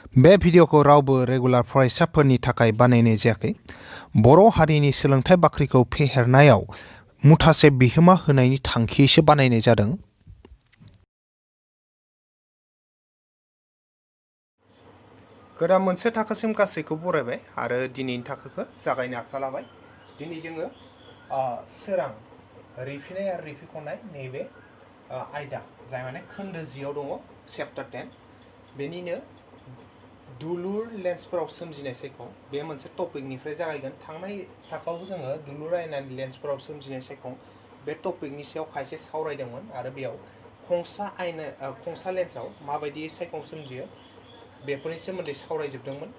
बे भिडिअखौ रावबो रेगुलार फरायसाफोरनि थाखाय बानायनाय जायाखै। बर' हारिनि सोलोंथाइ बाख्रिखौ फेहेरनायाव मुथासे बिहोमा होनायनि थांखियैसो बानायनाय जादों। गोदान मोनसे थाखोसिम गासैखौ बरायबाय आरो दिनैनि थाखोखौ जागायनो आखायाव लाबाय। दिनै जोङो सोरां रिफिनाय आरो रिफिख'नाय नैबे आयदा जाय माने खोन्दो 10 दङ चेप्टार 10 बेनिनो दुलुर लेन्सफोराव सोमजिनाय सायखं बे मोनसे टपिकनिफ्राय जागायगोन। थांनाय थाखोआवबो जोङो दुलुर आयनानि लेन्सफोराव सोमजिनाय सायखं बे टपिकनि सायाव खायसे सावरायदोंमोन आरो बेयाव खंसा लेन्सआव माबायदि सायखं सोमजियो बेफोरनि सोमोन्दै सावरायजोबदोंमोन।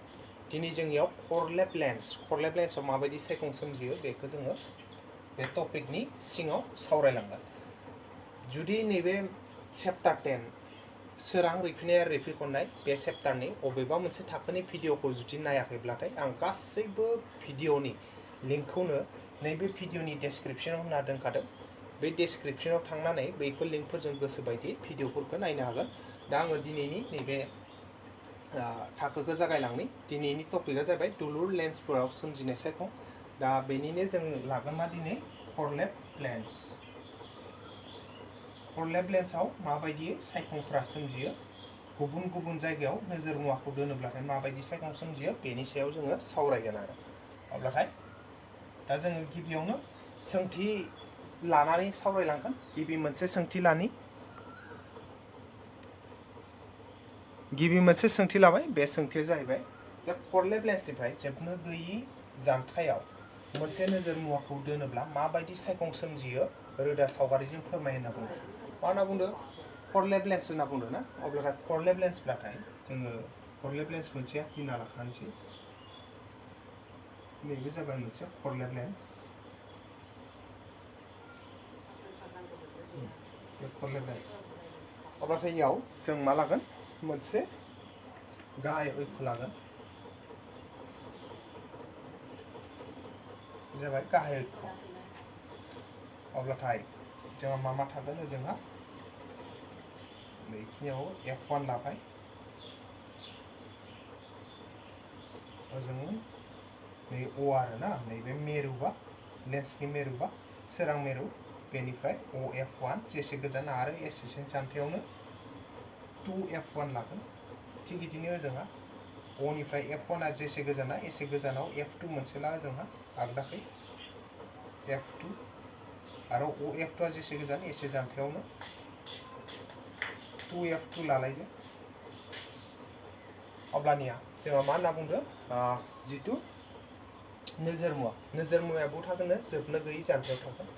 दिनै जोंनियाव खरलेब लेन्सआव माबायदि सायखं सोमजियो बेखौ जोङो बे टपिकनि सिङाव सावरायलांगोन। जुदि नैबे चेप्टार 10 सोरां रिफिनाय आरो रिफिख'नाय बे चेप्टारनि अबेबा मोनसे थाखोनि भिडिअखौ जुदि नायाखैब्लाथाय आं गासैबो भिडिअनि लिंकखौनो नैबे भिडिअनि डेसक्रिपसनाव होना दोनखादों। बे डेसक्रिपसनाव थांनानै बैफोर लिंकफोरजों गोसोबायदि भिडिअफोरखौ नायनो हागोन। दा आङो दिनैनि नैबे थाखोखौ जागायलांनि। दिनैनि टपिकआ जाबाय दुलुर लेन्सफोराव सोमजिनाय सायखं। दा बेनिनो जों लागोन मा दिनै खरलेब लेन्सआव माबायदि सायखंफोरा सोमजियो, गुबुन गुबुन जायगायाव नोजोर मुवाखौ दोनोब्लाथाय माबायदि सायखं सोमजियो बेनि सायाव जोङो सावरायगोन आरो। अब्लाथाय दा जोङो गिबियावनो सोंथि लानानै सावरायलांगोन। गिबि मोनसे सोंथि लाबाय। बे सोंथिया जाहैबाय जे खरलेब लेन्सनिफ्राय जोबनो गैयि जानथायाव मोनसे नोजोर मुवाखौ दोनोब्ला माबायदि सायखं सोमजियो रोदा सावगारिजों फोरमाय होनना बुंदों। मा होनना बुंदों? खरलेब लेन्स होनना बुंदों ना। अब्लाथाय खरलेब लेन्सब्लाथाय जोङो खरलेब लेन्स मोनसेया गिना लाखानोसै। नैबे जाबाय मोनसे खरलेब लेन्स। बे खरलेब लेन्स। अब्लाथाय इयाव जों मा लागोन? मोनसे गाहाय अक्ष लागोन। जाबाय गाहाय अक्ष। अब्लाथाय जोंहा मा थागोन? जोंहा बेखिनियाव F1 लाबाय। ओजों नै O आरो ना, नैबे मेरुबा लेन्सनि मेरुबा सोरां मेरु बेनिफ्राय OF1 जेसे गोजान आरो एसेसिन जानथायावनो 2F1 लागोन। थिग बिदिनो ओजोंहा O'निफ्राय F1आ जेसे गोजाना एसे गोजानाव F2 मोनसे ला ओजोंहा आगदाखै F2 आरो OF2आ जेसे गोजान एसे जानथायावनो 2F2 लालायदो। अब्लानिया जोंहा मा होनना बुंदों? जिथु नोजोर मुवायाबो थागोन जोबनो गैयै जानथायाव थागोन।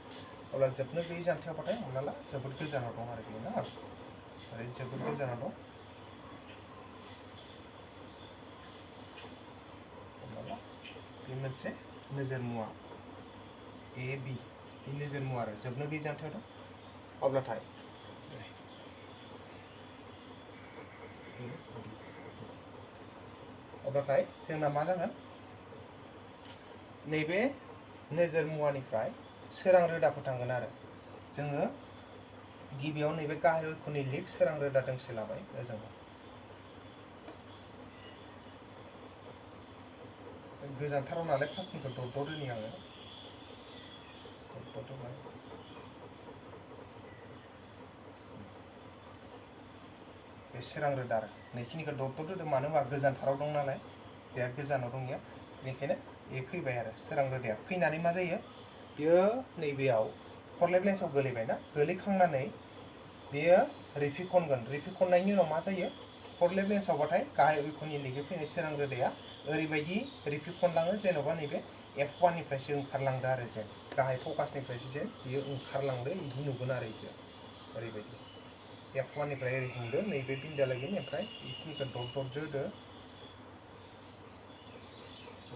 अब्ला जोबनो गैयै जानथायावबाथाय हमना ला जोबोद गोजानाव दं आरो बेयो ना, ओरै जोबोद गोजानाव दं। हमना ला बे मोनसे नोजोर मुवा AB बे नोजोर मुवा आरो जोबनो गैयै जानथायाव दं। अब्लाथाय जोंना मा जागोन? नैबे नोजोर मुवानिफ्राय सोरां रोदाफोर थांगोन आरो जोङो गिबियाव नैबे गाहाय अक्षनि लिग सोरां रोदा दोंसे लाबाय। ओजों गोजानथाराव नालाय फार्स्टनिखौ दट होनि आङो। बे सोरां रोदा आरो नैखिनिखौ दट होदों, मानो होनबा गोजानथाराव दं नालाय, बेहा गोजानाव दं इयो, बेनिखायनो ए फैबाय आरो सोरां रोदाया फैनानै मा जायो? बेयो नैबेयाव खरलेब लेन्सआव गोलैबाय ना, गोलैखांनानै बेयो रिफिखनगोन। रिफिखननायनि उनाव मा जायो? खरलेब लेन्सआवबाथाय गाहाय अक्षनि लिगे फैनाय सोरां रोदाया ओरैबायदि रिफिखनलाङो जेन'बा नैबे F1 निफ्रायसो ओंखारलांदो आरो जेन गाहाय फकासनिफ्रायसो जेन बियो ओंखारलांदो बिदि नुगोन आरो बेखौ ओरैबायदि F1 निफ्राय ओरै हमदो नैबे बिन्दालागै, ओमफ्राय बेखिनिखौ दट होदो,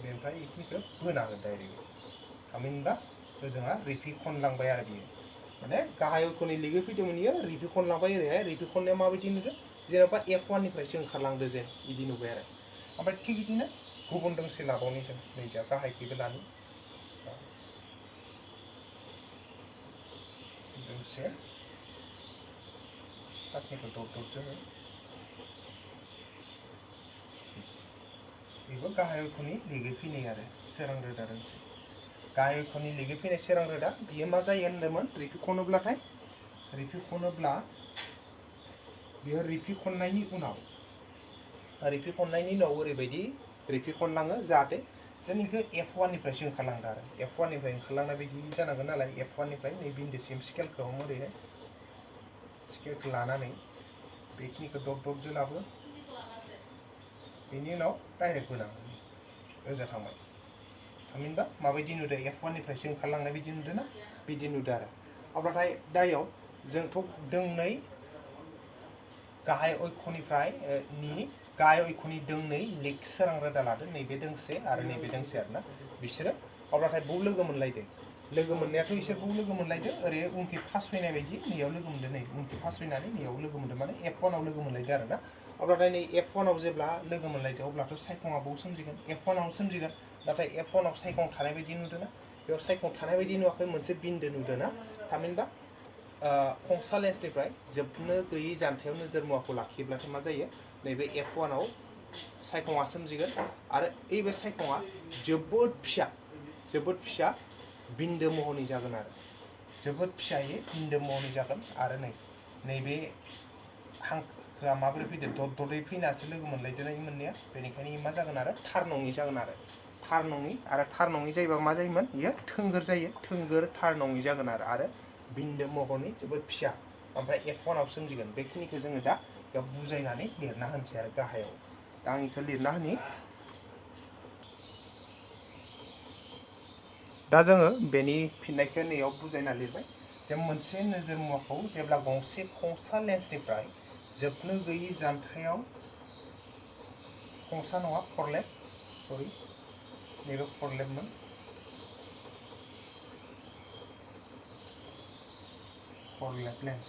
बेनिफ्राय बेखिनिखौ बोना होदो डाइरेक्ट। थामहिनबा ओजोंहा रिफिखनलांबाय आरो बियो माने गाहाय अक्षनि लिगे फैदोंमोन इयो रिफिखनलांबाय। ओरैहाय रिफिखननाया माबायदि नुदों? जेन'बा F1 निफ्रायसो ओंखारलांदो जेन बिदि नुबाय आरो। ओमफ्राय थिग बिदिनो गुबुन दोंसे लाबावनि जों नैजा गाहायखैबो लानि दोंसे फार्स्टनिखौ दट जोङो बेबो गाहाय अक्षनि लिगै फैनाय आरो सोरां रोदा दोंसे गाहाय अक्षनि लिगै फैनाय सोरां रोदा बियो मा जायो होनदोंमोन रिफिखनोब्लाथाय रिफिखनोब्ला बियो रिफिखननायनि उनाव ओरैबायदि रिफिखनलाङो जाहाथे जोंनिखौ F1 निफ्रायसो ओंखारलांदों आरो F1 निफ्राय ओंखारलांनाय बायदि जानांगोन नालाय F1 निफ्राय नै बिन्दोसिम स्केलखौ ओरैहाय स्केलखौ लानानै बेखिनिखौ दट लाबो बेनि उनाव डाइरेक्ट बोनांगोन ओजा थांबाय थामहिनबा माबायदि नुदों F1 निफ्रायसो ओंखारलांनाय बायदि नुदों ना बिदि नुदों आरो अब्लाथाय दायाव जोंथ' दोंनै गाहाय अक्षनिफ्राय गाहाय अक्षनि दोंनै लिग सोरां रोदा लादों नैबे दोंसे आरो नैबे दोंसे आरोना बिसोरो अब्लाथाय बाव लोगो मोनलायदों लोगो मोननायाथ' इसोर बाव लोगो मोनलायदों ओरै उनखि फास फैनाय बायदि नैयाव लोगो मोनदों नै उनखि फास फैनानै नैयाव लोगो मोनदों माने F1 आव लोगो मोनलायदों आरोना अब्लाथाय नै F1 आव जेब्ला लोगो मोनलायदों अब्लाथ' सायखङा बाव सोमजिगोन F1 आव सोमजिगोन नाथाय F1 आव सायखं थानाय बायदि नुदों ना बेयाव सायखं थानाय बायदि नुवाखै मोनसे बिन्दो नुदों ना थामहिनबा खंसा लेन्सनिफ्राय जोबनो गैयै जानथायाव नोजोर मुवाखौ लाखियोब्लाथाय मा जायो नैबे F1 आव सायखङा सोमजिगोन आरो बे सायखङा जोबोद फिसा बिन्दो महरनि जागोन आरो जोबोद फिसायै बिन्दो महरनि जागोन आरो नैबे हांखोआ माबोरै फैदों ददै फैनासो लोगो मोनलायदों ना मोननाया बेनिखायनो मा जागोन आरो थार नङि जागोन आरो थार नङि जायोबा मा जायोमोन बियो थोंगोर जायो थोंगोर थार नङि जागोन आरो बिन्दो महरनि जोबोद फिसा ओमफ्राय F1 आव सोमजिगोन बेखिनिखौ जोङो दा बेयाव बुजायनानै लिरना होनोसै आरो गाहायाव दा आं बेखौ लिरना होनि दा जोङो बेनि फिननायखौ नैयाव बुजायना लिरबाय जे मोनसे नोजोर मुवाखौ जेब्ला गंसे खंसा लेन्सनिफ्राय जोबनो गैयै जानथायाव खंसा नङा खरलेब सरि नैबे खरलेबमोन खरलेब लेन्स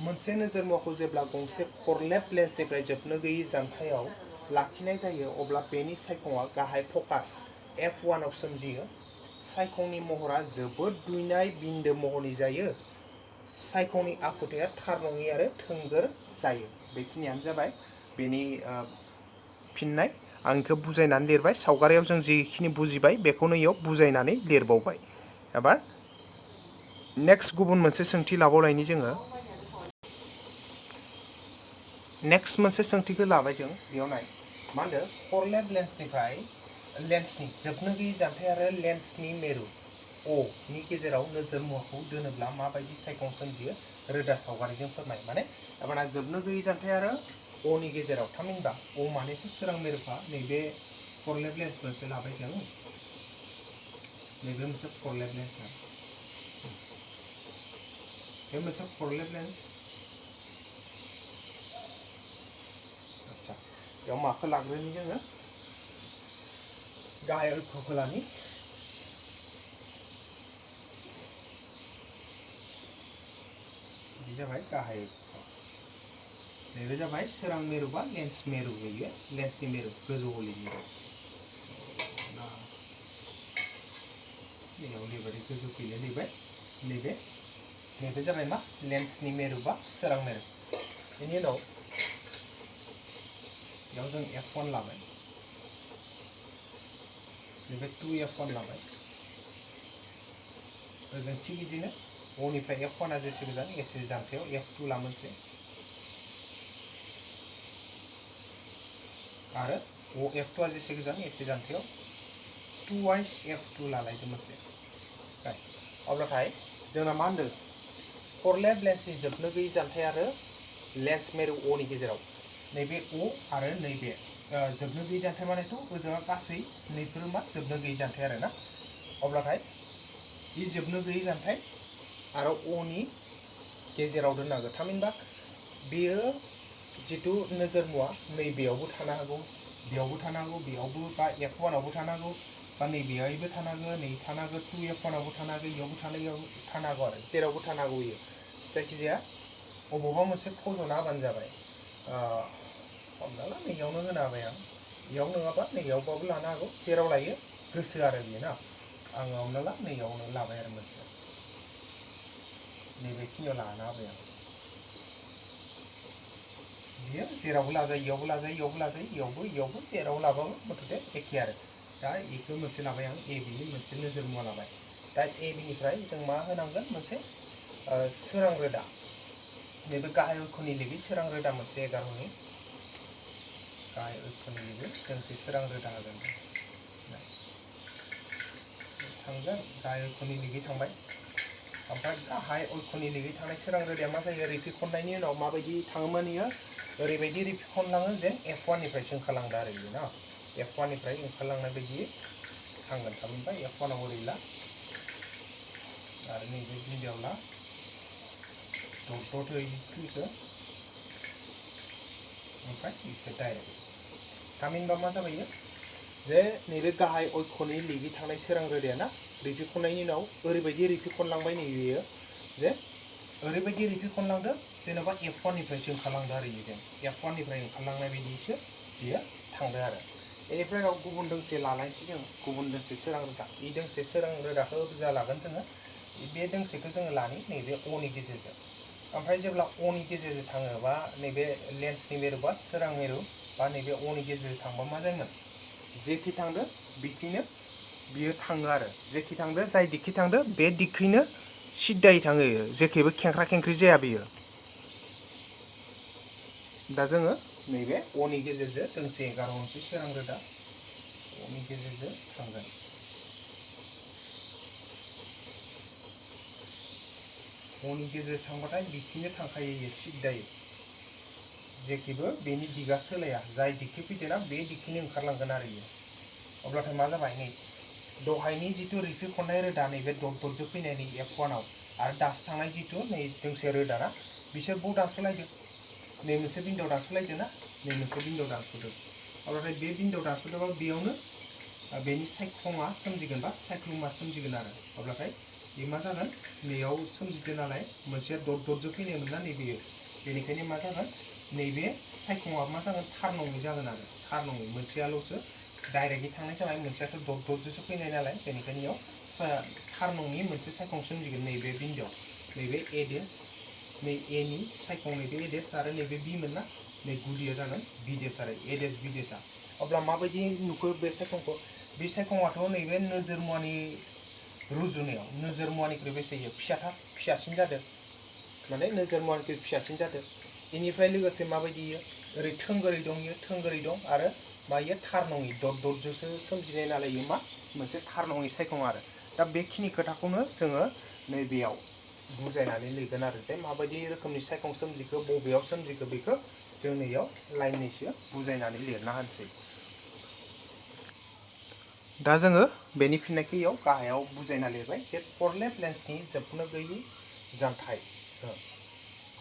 मोनसे नोजोर मुवाखौ जेब्ला गंसे खरलेब लेन्सनिफ्राय जोबनो गैयै जानथायाव लाखिनाय जायो अब्ला बेनि सायखङा गाहाय फकास F1 आव सोमजियो सायखंनि महरा जोबोद दुयनाय बिन्दो महरनि जायो सायखंनि आखुथाया थार नङि आरो थोंगोर जायो बेखिनियानो जाबाय बेनि फिननाय आं बेखौ बुजायनानै लिरबाय सावगारियाव जों जिखिनि बुजिबाय बेखौनो इयाव बुजायनानै लिरबावबाय एबार नेक्स्ट गुबुन मोनसे सोंथि लाबावलायनि जोङो नेक्स्ट मोनसे सोंथिखौ लाबाय जों बेयाव नाय मा होनदों खरलेब लेन्सनि जोबनो गैयै जानथाय आरो लेन्सनि मेरु O नि गेजेराव नोजोर मुवाखौ दोनोब्ला माबायदि सायखं सोमजियो रोदा सावगारिजों फोरमाय माने एबार जोबनो गैयै जानथाय आरो O नि गेजेराव थामहिनबा O मानेथ' सोरां मेरुखा नैबे खरलेब लेन्स मोनसे लाबाय जों नैबे मोनसे खरलेब लेन्स बे मोनसे खरलेब लेन्स आच्छा बेयाव माखौ लाग्रोनि जोङो गाहाय अक्षखौ लानि बे जाबाय गाहाय नैबे जाबाय सोरां मेरु बा लेन्स मेरु बेयो लेन्सनि मेरु गोजौआव लिरनो नैयाव लिरबाय गोजौखैनो लिरबाय नैबे जाबाय मा लेन्सनि मेरु बा सोरां मेरु बेनि उनाव बेयाव जों F1 लाबाय नैबे 2F1 लाबाय ओजों थिग बिदिनो O निफ्राय F1 आ जेसे गोजान एसे जानथायाव F2 लामोनसै आरो F2 आ जेसे गोजान एसे जानथायाव 2 F2 लालायदों मोनसे अब्लाथाय जोंना मा होनदों खरलेब लेन्सनि जोबनो गैयै जानथाय आरो लेन्स मेरु O नि गेजेराव नैबे O आरो नैबे जोबनो गैयै जानथाय मानेथ' ओजोंहा गासै नैफोरो मा जोबनो गैयै जानथाय आरो ना अब्लाथाय इ जोबनो गैयै जानथाय आरो O नि गेजेराव दोननांगौ थामहिनबा बेयो जिथु नोजोर मुवा नैबेयावबो थानो हागौ बेयावबो थानो हागौ बेयावबो बा F1 आवबो थानो हागौ बा नैबेहायबो थानो हागौ नै थानो हागौ 2F1 आवबो थानो हागौ इयावबो थानो हागौ आरो जेरावबो थानो हागौ इयो जायखिजाया अबावबा मोनसे फज'ना होबानो जाबाय हमना ला नैयावनो होना होबाय आं इयाव नङाबा नैयावबाबो लानो हागौ जेराव लायो गोसो आरो बेयो ना आङो हमना ला नैयावनो लाबाय आरो मोनसे नैबेखिनियाव लाना होबाय आं बियो जेरावबो लाजायो इयावबो लाजायो इयावबो लाजायो इयावबो जेराव लाबाबो मथथे एखे आरो दा इखौ मोनसे लाबाय आं ए बि मोनसे नोजोर मुवा लाबाय दा ए बिनिफ्राय जों मा होनांगोन मोनसे सोरां रोदा नैबे गाहाय अक्षनि लिगि सोरां रोदा मोनसे एगार'नि गाहाय अक्षनि लिगि दोंसे सोरां रोदा होगोन जों थांगोन गाहाय अक्षनि लिगि थांबाय ओमफ्राय गाहाय अक्षनि लिगि थांनाय सोरां रोदाया मा जायो रिपिखननायनि उनाव माबायदि थाङोमोन इयो ओरैबायदि रिपिखनलाङो जेन F1 निफ्रायसो ओंखारलांदो आरो इयो ना F1 निफ्राय ओंखारलांनाय बायदि थांगोन थामहिनबा F1 आव ओरैला आरो नैबे बिन्दोआव ला डट होयिखौ ओमफ्राय इखौ डाइरेक्ट थामहिनबा मा जाबाय जे नैबे गाहाय अक्षनि लिगि थांनाय सोरां रोदाया ना रिपिखननायनि उनाव ओरैबायदि रिपिखनलांबाय नै बियो जे ओरैबायदि रिपिखनलांदो जेनेबा F1 निफ्रायसो ओंखारलांदो आरो इयो जेन F1 निफ्राय ओंखारलांनाय बायदिसो बियो थांदो आरो बेनिफ्राय उनाव गुबुन दोंसे लालायनोसै जों गुबुन दोंसे सोरां रोदा इ दोंसे सोरां रोदाखौ बुरजा लागोन जोङो बे दोंसेखौ जोङो लानि नैबे अनि गेजेरजों ओमफ्राय जेब्ला अनि गेजेरजों थाङो बा नैबे लेन्सनि मिरु बा सोरां मिरु बा नैबे अनि गेजेरजों थांबा मा जायोमोन जेखि थांदो बिखिनो बियो थाङो आरो जेखि थांदो जाय दिगखि थांदो बे दिगखैनो सिद्दायै थाङो जेखिबो खेंख्रा खेंख्रि जाया बियो दा जोङो नैबे अनि गेजेरजों दोंसे एगार'नसै सोरां रोदा अनि गेजेरजों थांगोन अनि गेजेरजों थांबाथाय बिखिनो थांखायो इयो सिद्दायै जेखिबो बेनि दिगा सोलाया जाय दिगखि फैदोंना बे दिगखिनो ओंखारलांगोन आरो इयो अब्लाथाय मा जाबाय नै दहायनि जिथु रिपिखननाय रोदा नैबे डटजों फैनाय नै F1 आव आरो दासो थांनाय जिथु नै दोंसे रोदा ना बिसोर बहु दानस'लायदों नै मोनसे बिन्दोआव दानस'लायदों ना नै मोनसे बिन्दोआव दानस'दों अब्लाथाय बे बिन्दोआव दानस'दोंबा बेयावनो बेनि सायखङा सोमजिगोन बा सायख्लुमा सोमजिगोन आरो अब्लाथाय बे मा जागोन नैयाव सोमजिदों नालाय मोनसेया डटजों फैनायमोन ना नैबेयो बेनिखायनो मा जागोन नैबे सायखङा मा जागोन थार नङै जागोन आरो थार नङै मोनसेयाल'सो डाइरेक्टयै थांनाय जाबाय मोनसेयाथ' डटजोंसो फैनाय नालाय बेनिखायनो इयाव थार नङि मोनसे सायखं सोमजिगोन नैबे बिन्दोआव नैबे ए देश नै एनि सायखं नैबे ए देश आरो नैबे बि मोन ना नै गुदिया जागोन बि देश आरो ए देश बि देशा अब्ला माबायदि नुखो बे सायखंखौ बे सायखङाथ' नैबे नोजोर मुवानि रुजुनायाव नोजोर मुवानिख्रुइ बेसे फिसासिन जादों माने नोजोर मुवानिख्रुइ फिसासिन जादों बेनिफ्राय लोगोसे माबायदि ओरै थोंगोरै दं इयो थोंगोरै दं आरो मा इयो थार नङि डटजोंसो सोमजिनाय नालाय इयो मा मोनसे थार नङि सायखं आरो दा बेखिनि खोथाखौनो जोङो नैबेयाव बुजायनानै लिरगोन आरो जे माबायदि रोखोमनि सायखं सोमजिखो बबेयाव सोमजिखो बेखौ जों नैयाव लाइननैसो बुजायनानै लिरना होनोसै दा जोङो बेनि फिननायखौ इयाव गाहायाव बुजायना लिरबाय जे खरलेब लेन्सनि जोबनो गैयै जानथाय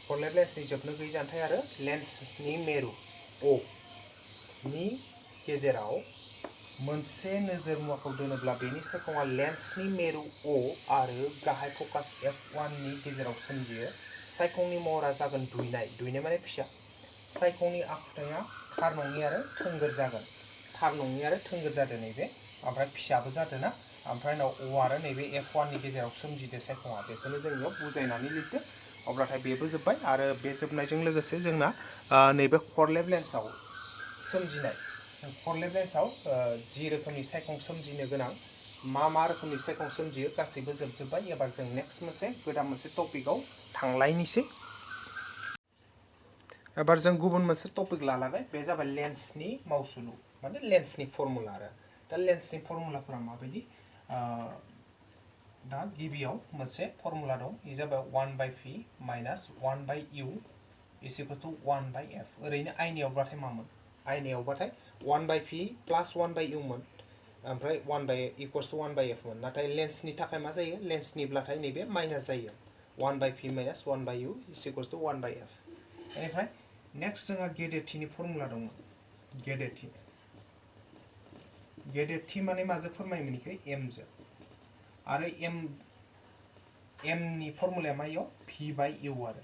खरलेब लेन्सनि जोबनो गैयै जानथाय आरो लेन्सनि मेरु अ नि गेजेराव मोनसे नोजोर मुवाखौ दोनोब्ला बेनि सायखङा लेन्सनि मेरु अ आरो गाहाय फकास F1 नि गेजेराव सोमजियो सायखंनि महरा जागोन दुइनाय माने फिसा सायखंनि आखुथाया थार नङि आरो थोंगोर जागोन थार नङि आरो थोंगोर जादों नैबे ओमफ्राय फिसाबो जादों ना ओमफ्राय उनाव अ आरो नैबे F1 नि गेजेराव सोमजिदो सायखङा बेखौनो जों इयाव बुजायनानै लिरदो अब्लाथाय बेबो जोब्बाय आरो बे जोबनायजों लोगोसे जोंना नैबे खरलेब लेन्सआव सोमजिनाय खरलेब लेन्सआव जि रोखोमनि सायखं सोमजिनो गोनां मा रोखोमनि सायखं सोमजियो गासैबो जोबजोब्बाय एबार जों नेक्स्ट मोनसे गोदान मोनसे टपिकआव थांलायनोसै एबार जों गुबुन मोनसे टपिक लालायबाय बे जाबाय लेन्सनि मावसुलु माने लेन्सनि फर्मुला आरो दा लेन्सनि फर्मुलाफोरा माबायदि दा गिबियाव मोनसे फर्मुला दं बे जाबाय 1/p माइनास 1/u इज इक्वल टु 1/f ओरैनो आइनियावबाथाय मामोन आइनियावबाथाय 1/p प्लास 1/u मोन ओमफ्राय 1/इक्वल्स टु 1/f मोन नाथाय लेन्सनि थाखाय मा जायो लेन्सनिब्लाथाय नैबे माइनास जायो 1/p माइनास 1/u इज इक्वल्स टु 1/f बेनिफ्राय नेक्स्ट जोंहा गेदेरथिनि फर्मुला दंमोन गेदेरथि माने माजों फोरमायोमोन इखो एमजों आरो एमनि फर्मुलाया मा इयाव p/u आरो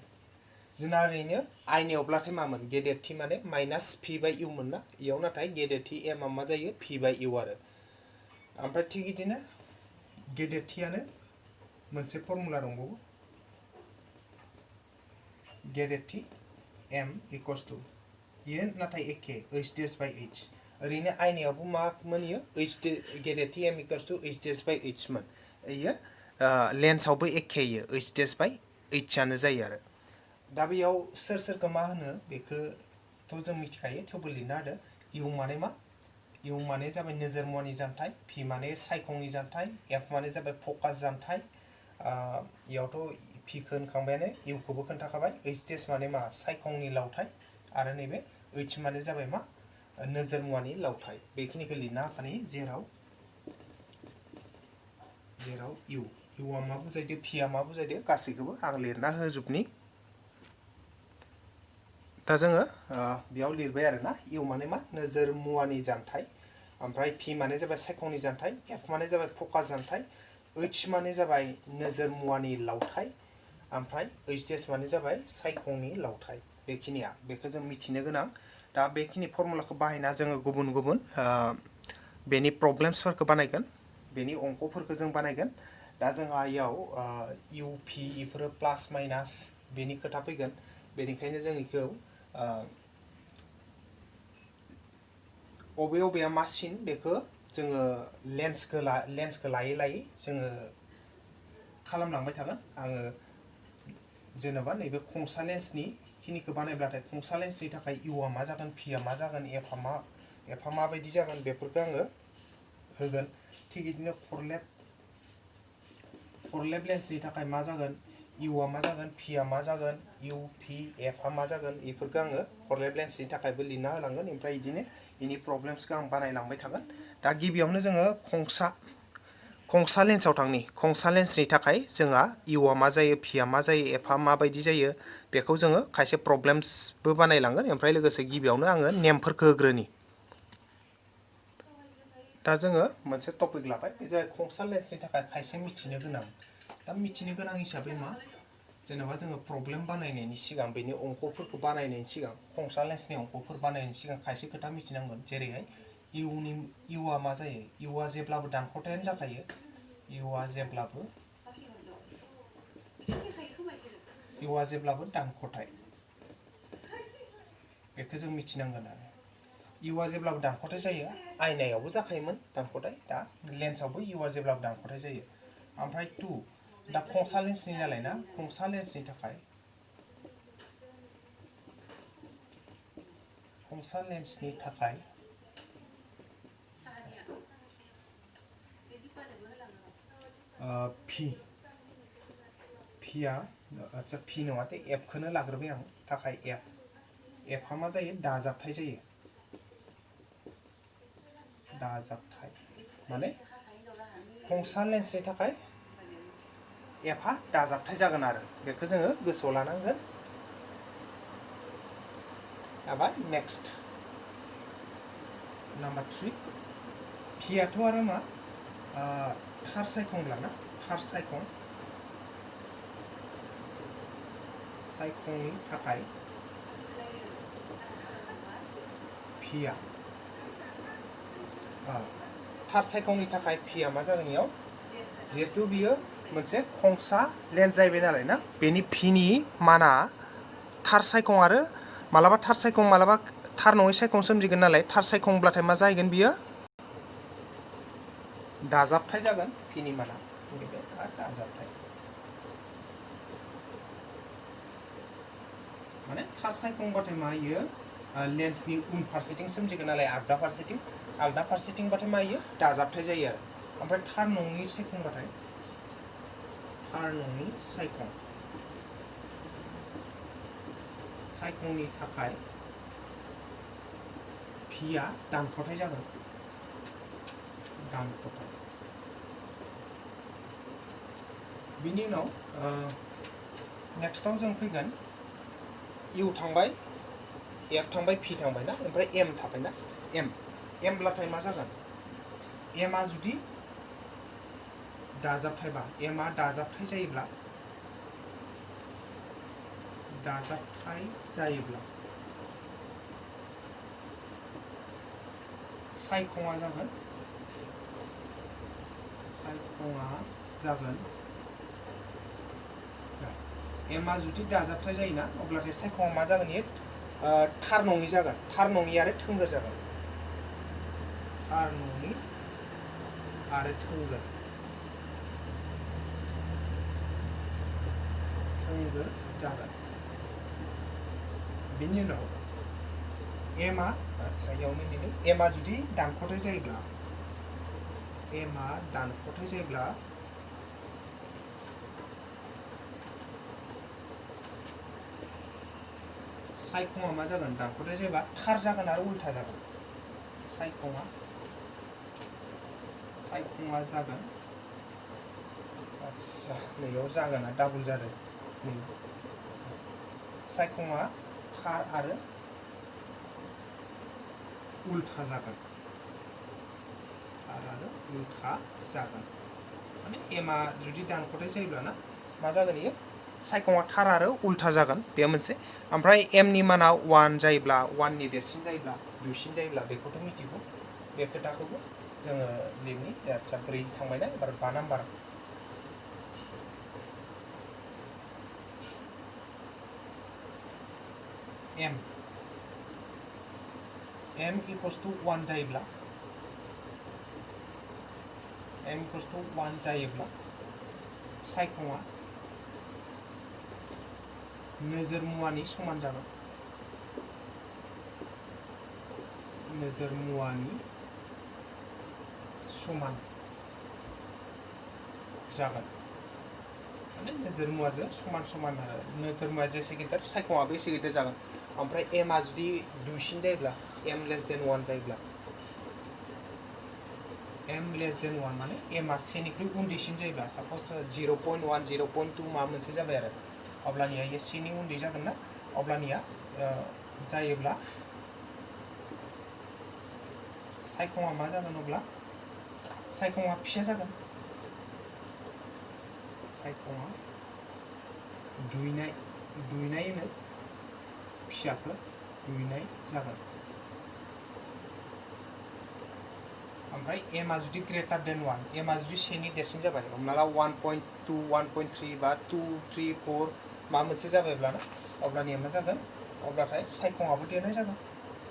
जोंना ओरैनो आइनियावब्लाथाय मामोन गेदेरथि माने माइनास p/u मोन ना इयाव नाथाय गेदेरथि एमआ मा जायो p/u आरो ओमफ्राय थिग बिदिनो गेदेरथियानो मोनसे फर्मुला दंबावो गेदेरथि m इक्वल्स टु इयो नाथाय एखे h dash by h ओरैनो आयनायावबो मा मोनियो h गेदेर tm equals to h dash by h मोन इयो लेन्सआवबो एखे इयो h dash by h आनो जायो आरो दा बेयाव सोर सोरखौ मा होनो बेखौथ' जों मिथिखायो थेवबो लिरना होदो इउ माने मा इउ माने जाबाय नोजोर मुवानि जानथाय पि माने सायखंनि जानथाय एफ माने जाबाय फकास जानथाय इयावथ' पिखौ होनखांबायानो इउखौबो खोन्थाखाबाय h dash माने मा सायखंनि लावथाय आरो नैबे h माने जाबाय मा नोजोर मुवानि लावथाय बेखिनिखौ लिरना होखानाय जेराव इउ इउआ मा बुजायदो पिआ मा बुजायदो गासैखौबो आं लिरना होजोबनि दा जोङो बेयाव लिरबाय आरोना इउ माने मा नोजोर मुवानि जानथाय ओमफ्राय पि माने जाबाय सायखंनि जानथाय एफ माने जाबाय फकास जानथाय h माने जाबाय नोजोर मुवानि लावथाय ओमफ्राय h dash माने जाबाय सायखंनि लावथाय बेखिनिया बेखौ जों मिथिनो गोनां दा बेखिनि फर्मुलाखौ बाहायना जोङो गुबुन गुबुन बेनि प्रब्लेम्सफोरखौ बानायगोन बेनि अंकफोरखौ जों बानायगोन दा जोंहा इयाव इउ पि इफोरो प्लास माइनास बेनि खोथा फैगोन बेनिखायनो जों इखौ बबेया मासिन बेखौ जोङो लेन्सखौ लायै लायै जोङो खालामलांबाय थागोन आङो जेनेबा नैबे खंसा लेन्सनि खिनिखौ बानायब्लाथाय खंसा लेन्सनि थाखाय इउआ मा जागोन पिआ मा जागोन एफआ माबायदि जागोन बेफोरखौ आङो होगोन थिग बिदिनो फरलेब लेन्सनि थाखाय मा जागोन इउआ मा जागोन पिआ मा जागोन इउ पि एफआ मा जागोन बेफोरखौ आङो फरलेब लेन्सनि थाखायबो लिरना होलांगोन ओमफ्राय बिदिनो बेनि प्रब्लेम्सखौ आं बानायलांबाय थागोन दा गिबियावनो जोङो खंसा लेन्सआव थांनि खंसा लेन्सनि थाखाय जोंहा इउआ मा जायो पिआ मा जायो एफआ माबायदि जायो बेखौ जोङो खायसे प्रब्लेम्सबो बानायलांगोन ओमफ्राय लोगोसे गिबियावनो आङो नेमफोरखौ होग्रोनि दा जोङो मोनसे टपिक लाबाय बे जाबाय खंसा लेन्सनि थाखाय खायसे मिथिनो गोनां दा मिथिनो गोनां हिसाबै मा जेनेबा जोङो प्रब्लेम बानायनायनि सिगां बेनि अंकफोरखौ बानायनायनि सिगां खंसा लेन्सनि अंकफोर बानायनायनि सिगां खायसे खोथा मिथिनांगोन जेरैहाय इउआ मा जायो इउआ जेब्लाबो दानख'थायानो जाखायो इउआ जेब्लाबो दानख'थाय बेखौ जों मिथिनांगोन आरो इउआ जेब्लाबो दानख'थाय जायो आयनायावबो जाखायोमोन दानख'थाय दा लेन्सआवबो इउआ जेब्लाबो दानख'थाय जायो ओमफ्राय दा खंसा लेन्सनि नालाय ना खंसा लेन्सनि थाखाय पि नङाथे एफखौनो लाग्रोबाय आं थाखाय एफआ मा जायो दाजाबथाय जायो दाजाबथाय माने खंसा लेन्सनि थाखाय एफआ दाजाबथाय जागोन आरो बेखौ जोङो गोसोआव लानांगोन जाबाय नेक्स्ट नाम्बार 3 पिआथ' आरो मा थार सायखंब्लाना थार सायखंनि थाखाय पिआ थार सायखंनि थाखाय पिआ मा जागोन इयाव जिहेथु बियो मोनसे खंसा लेन्स जाहैबाय नालाय ना बेनि पिनि माना थार सायखं आरो मालाबा थार सायखं मालाबा थार नङै सायखं सोमजिगोन नालाय थार सायखंब्लाथाय मा जाहैगोन बियो दाजाबथाय जागोन पिनि माना दाजाबथाय माने थार सायखंबाथाय मा इयो लेन्सनि उन फारसेथिं सोमजिगोन नालाय आगदा फारसेथिंबाथाय मा इयो दाजाबथाय जायो आरो ओमफ्राय थार नङि सायखंबाथाय सायखंनि थाखाय पिआ दानख'थाय जागोन बिनि उनाव नेक्स्टआव जों फैगोन इउ थांबाय एफ थांबाय पि थांबाय ना ओमफ्राय एम थाबाय ना एमब्लाथाय मा जागोन एमआ जुदि दाजाबथायबा एमआ दाजाबथाय जायोब्ला सायखङा जागोन एमआ जुदि दाजाबथाय जायोना अब्लाथाय सायखङा मा जागोन थार नङि जागोन, थार नङि आरो थोंगोर जागोन, थार नङि आरो थोंगोर जागोन। बिनि उनाव एमआ आदसा इयावनो नेनि एमआ जुदि दानख'थाय जायोब्ला सायखङा मा जागोन दानख'थाय जायोबा थार जागोन आरो उल्था जागोन। सायखङा जागोन आदसा नैयाव जागोना डाबल जादों। सायखङा थार आरो उल्था जागोन, माने एमआ जुदि दानख'थाय जायोब्ला ना मा जागोन इयो सायखङा थार आरो उल्था जागोन बे मोनसे। ओमफ्राय एमनि माना 1 जायोब्ला 1नि देरसिन जायोब्ला दुइसिन जायोब्ला बेखौथ' मिथिगौ, बे खोथाखौबो जोङो लिरनि। आदसा 4 थांबायना एबार 5 नाम्बार m इक्वल्स टु 1 जायोब्ला सायखङा नोजोर मुवानि समान जागोन, नोजोर मुवानि समान जागोन, माने नोजोर मुवाजों समान समान आरो नोजोर मुवा जेसे गिदिर सायखङाबो एसे गिदिर जागोन। ओमफ्राय एमआ जुदि दुइसिन जायोब्ला m लेस देन 1 जायोब्ला माने एमआ 1निख्रुइ उन्दैसिन जायोब्ला साप'ज 0.1 0.2 माबा मोनसे जाबाय आरो अब्लानिया इयो 1नि उन्दै जागोन ना, अब्लानिया जायोब्ला सायखङा मा जागोन, अब्ला सायखङा फिसा जागोन, सायखङा दुइनाय होनो फिसाखौ दुइनाय जागोन। ओमफ्राय एमआ जुदि ग्रेटार देन 1, एमआ जुदि 1नि देरसिन जाबाय, हमना ला 1.2 1.3 बा 2 3 4 माबा मोनसे जाबायब्ला ना अब्लानिया मा जागोन, अब्लाथाय सायखङाबो देरनाय जागोन,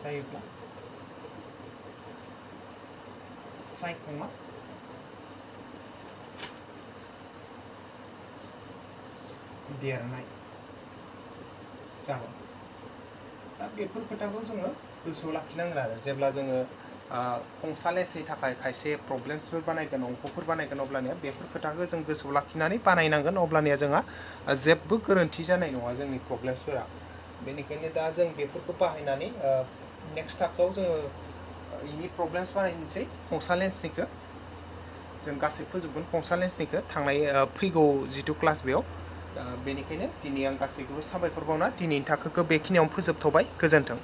जायोब्ला सायखङा देरनाय जागोन। दा बेफोर खोथाखौ जोङो गोसोआव लाखिनांगोन आरो जेब्ला जोङो खंसा लेन्सनि थाखाय खायसे प्रब्लेम्सफोर बानायगोन, अंकफोर बानायगोन, अब्लानिया बेफोर खोथाखौ जों गोसोआव लाखिनानै बानायनांगोन, अब्लानिया जोंहा जेबो गोरोन्थि जानाय नङा जोंनि प्रब्लेम्सफोरा। बेनिखायनो दा जों बेफोरखौ बाहायनानै नेक्स्ट थाखोआव जोङो इनि प्रब्लेम्स बानायनोसै खंसा लेन्सनिखौ जों गासै फोजोबगोन, खंसा लेन्सनिखौ थांनाय फैगौ जिथु क्लास बेयाव। बेनिखायनो दिनै आं गासैखौबो साबायखर बावना दिनैनि थाखोखौ बेखिनियावनो फोजोबथ'बाय, गोजोन्थों।